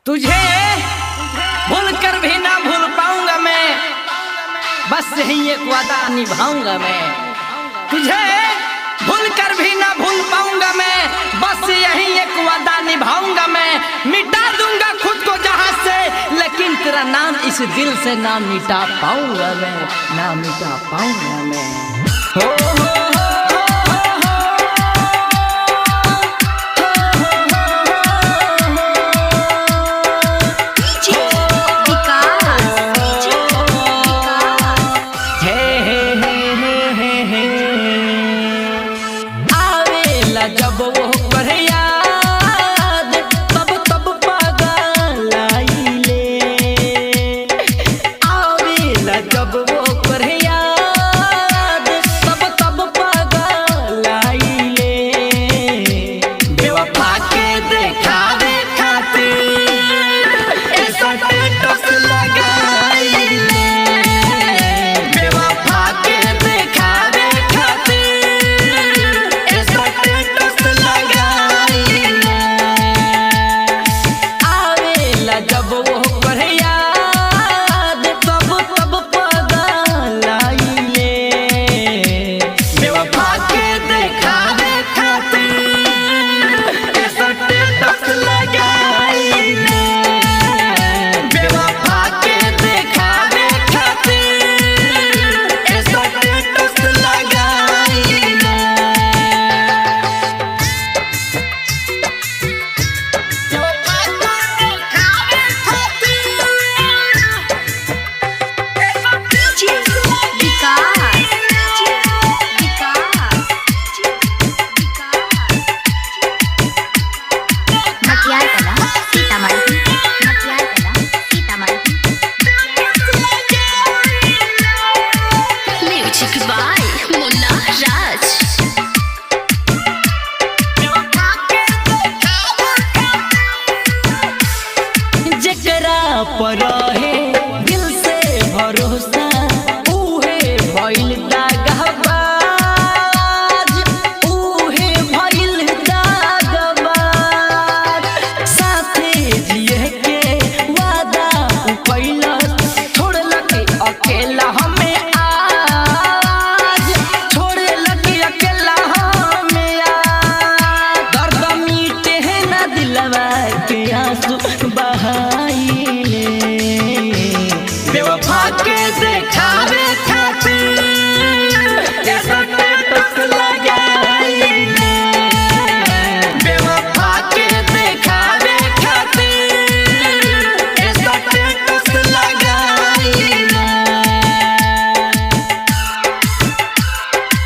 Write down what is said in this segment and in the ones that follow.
तुझे भूल कर भी ना भूल पाऊंगा मैं, बस यही एक वादा निभाऊंगा मैं। तुझे भूल कर भी ना भूल पाऊंगा मैं, बस यही एक वादा निभाऊंगा मैं। मिटा दूंगा खुद को जहां से, लेकिन तेरा नाम इस दिल से ना मिटा पाऊंगा मैं, ना मिटा पाऊंगा मैं। हो हो जब वो पर याद तब तब पागल आइले, आवेला जब वो पर याद तब तब पागल आइले। बेवफा के देखावे खातिर ऐसा स्टेटस लगाइले, बेवफा के देखावे खातिर ऐसा स्टेटस लगाइले। आवेला जब वो पर याद तब तब पागल आइले, बेवफा के देखावे खातिर ऐसा स्टेटस लगाइले, बेवफा के देखावे खातिर ऐसा स्टेटस लगाइले। विकास विकास मटियार कला सीतामढ़ी, मटियार कला Sitamarhi. Music by Munna Raj. जेकरा पर रहे दिल से भरोसा उहे भइल दागबाज, उहे भइल दागबाज। साथे जिए के वादा उ कैलस, छोड़लक अकेला हमें आज, छोड़लक अकेला हमें आज। दर्द मिटे है ना दिलवा के आंसू बहाइले, बेवफा के देखावे खातिर ऐसा स्टेटस लगाइले, बेवफा के देखावे खातिर ऐसा स्टेटस लगाइले।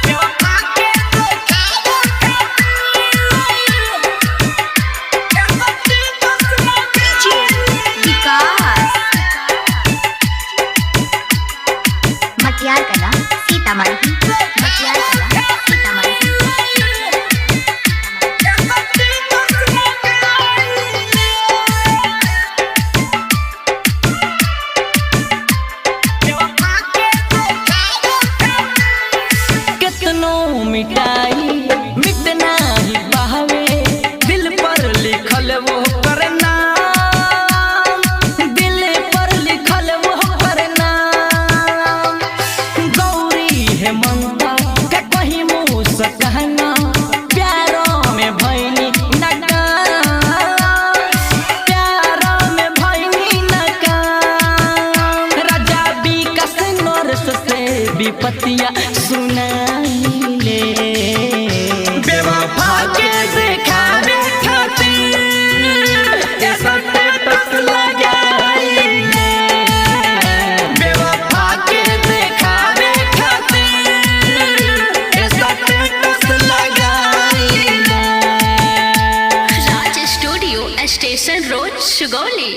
बेवफा के देखावे विकास मटियार कला सीतामढ़ी, मटियार कला सीतामढ़ी। कितनो मिटाई मिटना ही पावे, दिल पर लिखल वो करना, दिल पर लिखल वो करना। गौरी है मंता के कहीं मुँह से कहना, प्यारों में भैनी नकाम, प्यारों में भैनी नकाम। राजा विकास नरस से विपतिया सुनाइले, बेवफा के देखावे खातिर ऐसा स्टेटस लगाइले, बेवफा के देखावे खातिर ऐसा स्टेटस लगाइले। Raj studio, station road, Sugauli.